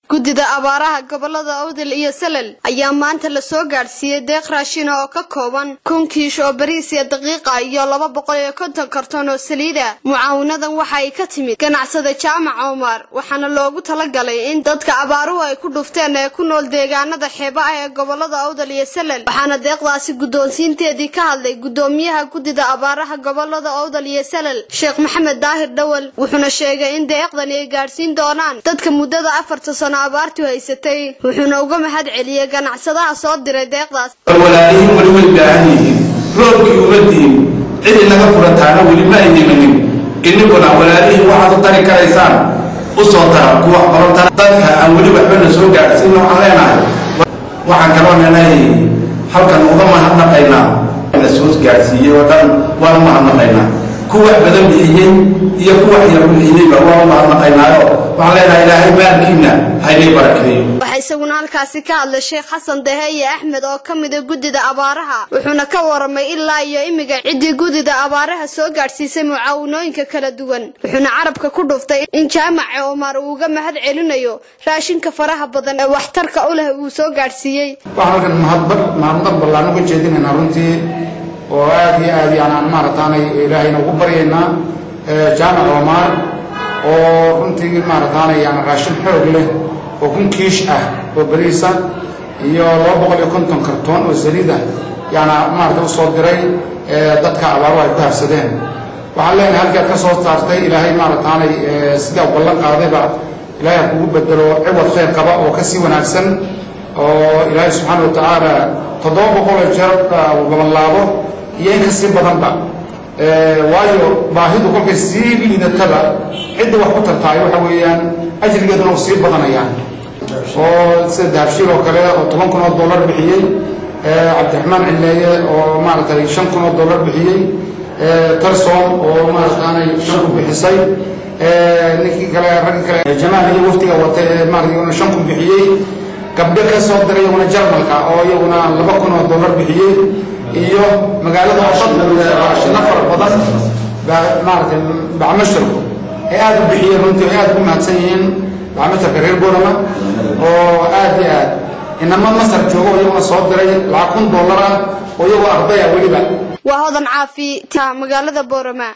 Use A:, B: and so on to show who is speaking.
A: Guddida abaaraha gobolada Awdal iyo Salal ayaa maanta la soo gaadhsiiyey deeq raashin oo ka kooban 1000 kiish oo bariis iyo daqiiqa iyo 250 kartoon oo saliida. Mucaawinadan waxa ay ka timid ganacsada Jaamac Omar, waxaana loogu talagalay in dadka abaaruhu ay ku dhufteen ee ku nool deegaanada xeebaha ee gobolada Awdal iyo Salal. Waxaana deeqdaasi guddoonsiinteedii ka hadlay guddoomiyaha guddida abaaraha gobolada Awdal iyo Salal, Sheekh Maxamed Daahir Dhawal, wuxuuna sheegay in deeqdani ay gaadhsiin doonaan dadka muddada 4 sano abaartu haysatay, wuxuuna uga mahad celiyey ganacsadaha soo diray deeqdaas.
B: Walaalihiin weli way baahan yihiin, roobkii uma diin, cidi naga furataana weli ma ay yimanin. Iniguna walaalihiin waxaad u tari karaysaan u soo tara, kuwa waxbaron dadka aan weli waxba na soo gaadhsiin. Waxaan leenahay, waxaan kaloo leenahay halkan uga mahadnaqaynaa na soo gaadhsiiyey oo dhan, waan u mahadnaqaynaa. Ku wax badan bixiyey iyo ku wax yar bixiyeyba waan u mahadnaqaynaayo, waxaan leenahay Ilaahay maalkiina haynay barakeeyo.
A: Waxaa isaguna halkaasi ka hadlay Sheekh Xasan Daheeye Axmed oo ka mida guddida abaaraha, wuxuuna ka waramay ilaa iyo imiga ciddii guddida abaaraha soo gaadhsiisay mucaawinooyinka kala duwan, wuxuuna carabka ku dhuftay in Jaamaca Omar uu uga mahad celinayo raashinka faraha badan ee waxtarka u leh uu soo gaadhsiiyey.
C: Waxaan halkan mahadnaq ballaan uga jeedinaynaa runtii oo aad iyo aad yani aan maarataanay Ilaahayna ugu baryaynaa Jaamac Omar oo runtii maarataanay yani raashin xoog leh oo 1000 kiish ah oo bariisa iyo 250 kartoon oo saliida yaana maarata u soo diray dadka abaaruhu ay ku habsadeen. Waxaan leenahay halkii aad ka soo saartay Ilaahay maarataanay sidaa u ballan qaadayba Ilaahay ha kugu bedelo ciwad khayr qaba oo ka sii wanaagsan, oo Ilaahay subxaana wa tacaala 700 jeer labanlaabo iyo in ka sii badanba, waayo baahidu kolkay sii liidataba cidda wax ku tartaay waxa weeyaan ajrigeeduna uu sii badanaya. Oo sida Dahabshiil oo kale oo 10,000 oo dollar bixiyey, Cabdiraxmaan Cileeye oo maaragtay 5,000 oo dollar bixiyey, Tarsom oo maaragtaanay 5,000 bixisay, ninkii kale, raggii kale Jamaal iyo waftiga wata ee maaragtay iyaguna 5,000 bixiyey, gabdho ka soo diray iyaguna Jarmalka oo iyaguna 2,000 oo dollar bixiyey, iyo magaalada oo dhan raashino fara badan maaragtay bacmasharku ay aada u bixiyeen. Runtii ay aada ugu mahadsan yihiin bacmasharka reer Boorama oo aad iyo aad inama Masar joogo iyaguna soo diray lacag 1000 dollar ah oo iyagoo ardaya weliba.
A: Waa Hodan Caafi ta magaalada Boorama.